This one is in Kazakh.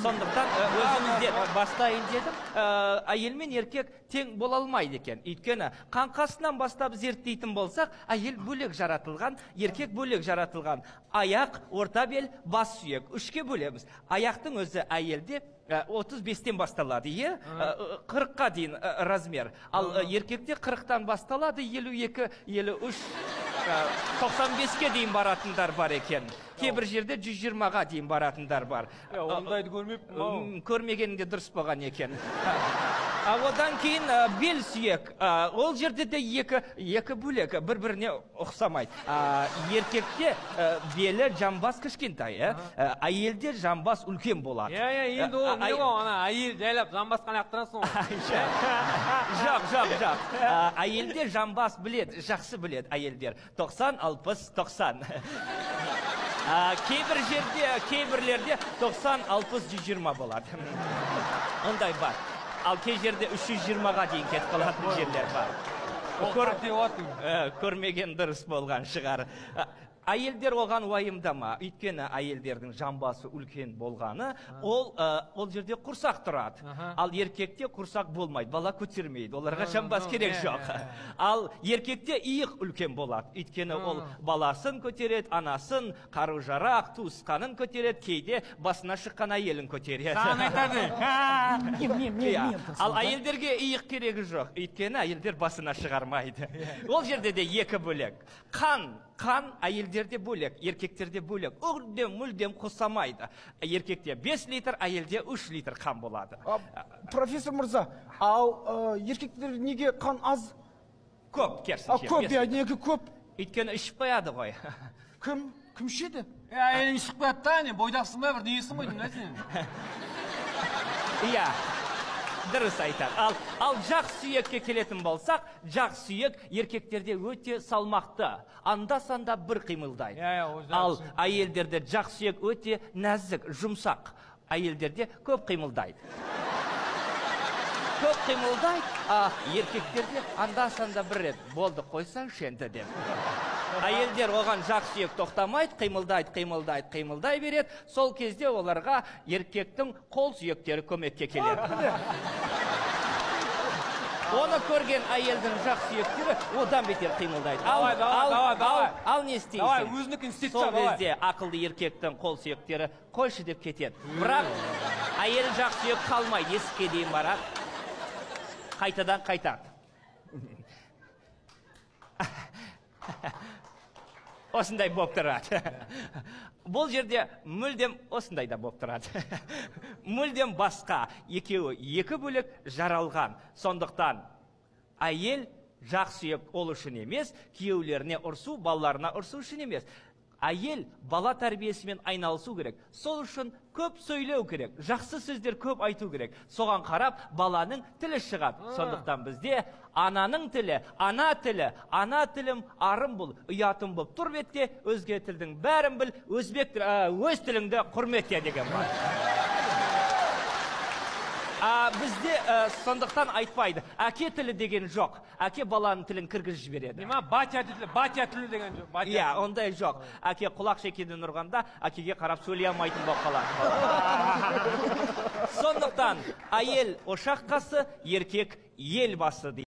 Сондықтан өзімізден бастайын дедім. Әйел мен еркек тең бола алмайды екен. Өйткені қаңқасынан бастап зерттейтін болсақ, әйел бөлек жаратылған, еркек бөлек жаратылған. Аяқ, орта бел, бас сүйек. Үшке бөлеміз. Аяқтың өзі әйелде 35-тен басталады, 40-қа дейін размер. Ал еркекте 40-тан басталады, 52, 53, 95-ке дейін баратындар бар екен. Кейбір жерде 120-ға дейін баратындар бар. Ондайды көрмеппін. Көрмегенінде дұрыс болған екен. Одан кейін бел сүйек. Ол жерде де екі бөлек, бір-біріне ұқсамайды. Еркекте белі жамбас кішкентай, әйелде жамбас үлкен болады. Иә, енді ол не ол, ана әйел жайлап жамбасқа лақтырасың ғой. Жоқ, жоқ, жоқ. Әйелде жамбас біледі, жақсы біледі әйелдер. 90, 60, 90. Кейбір жерде, кейбірлерде 90, 60, 120 болады. Ондай бар. Ал кей жерде 320-ға дейін кетіп қалатын жерлер бар. Көрмеген дұрыс болған шығар. Әйелдер оған уайымдама. Өйткені әйелдердің жамбасы үлкен болғаны, ол жерде құрсақ тұрады. Ал еркекте құрсақ болмайды, бала көтермейді, оларға жамбас керек жоқ. Ал еркекте иық үлкен болады. Өйткені ол баласын көтереді, анасын, қару-жарақ, туысқанын көтереді, кейде басына шыққан әйелін көтереді. Саған айтады. Ал әйелдерге иық керегі жоқ. Өйткені әйелдер басына шығармайды. Ол жерде де екі бөлек. Қан әйелдерде бөлек, еркектерде бөлек. Мүлдем қосамайды. Еркекте 5 литр, әйелде 3 литр қан болады. Профессор мырза, ал еркектер неге қан аз? Көп, керісінше. Көп, иә, неге көп? Өйткені ішіп қояды ғой. Кім? Кім ішеді? Әйелің ішіп қояды да, не, бойдақсың ба, бір несің ғой, деймін, сен? Иә. Дұрыс айтады. Ал жақ сүйекке келетін болсақ, жақ сүйек еркектерде өте салмақты. Анда-санда бір қимылдайды. Ал әйелдерде жақ сүйек өте нәзік, жұмсақ. Әйелдерде көп қимылдайды. Көп қимылдайды, а еркектерде анда-санда бір рет болды қойсаңшы енді деп. Әйелдер оған жақ сүйек тоқтамайды, қимылдайды, қимылдайды, қимылдай береді. Сол кезде оларға еркектің қол сүйектері көмекке келеді. Оны көрген әйелдің жақ сүйектері одан бетер қимылдайды. Ал не істейсің? Давай, өзінікін істетсе, Сол кезде ақылды еркектің қол сүйектері қойшы деп кетеді. Бірақ әйел жақ сүйек қалмай, есікке дейін барады, қайтадан қайтады. Осындай болып тұрады. Бұл жерде мүлдем осындай да болып тұрады. Мүлдем басқа. Екеуі екі бөлек жаралған. Сондықтан әйел жақ сүйек ол үшін емес, күйеулеріне ұрсу, балаларына ұрсу үшін емес. Әйел бала тәрбиесімен айналысу керек. Сол үшін көп сөйлеу керек, жақсы сөздер көп айту керек. Соған қарап баланың тілі шығады. Сондықтан бізде ананың тілі, ана тілі, ана тілім арым бұл, ұятым болып тұр бетте, өзге тілдің бәрін біл, өзбек өз тіліңді құрметте деген бар. Бізде сондықтан айтпайды. Әке тілі деген жоқ. Әке баланың тілін кіргізіп жібереді. Нема, батя тілі, батя тілі деген жоқ. Иә, ондай жоқ. Әке құлақ шекеден ұрғанда, әкеге қарап сөйлей алмайтын болып қалады. Сондықтан әйел ошақ қасы, еркек ел басы дейді.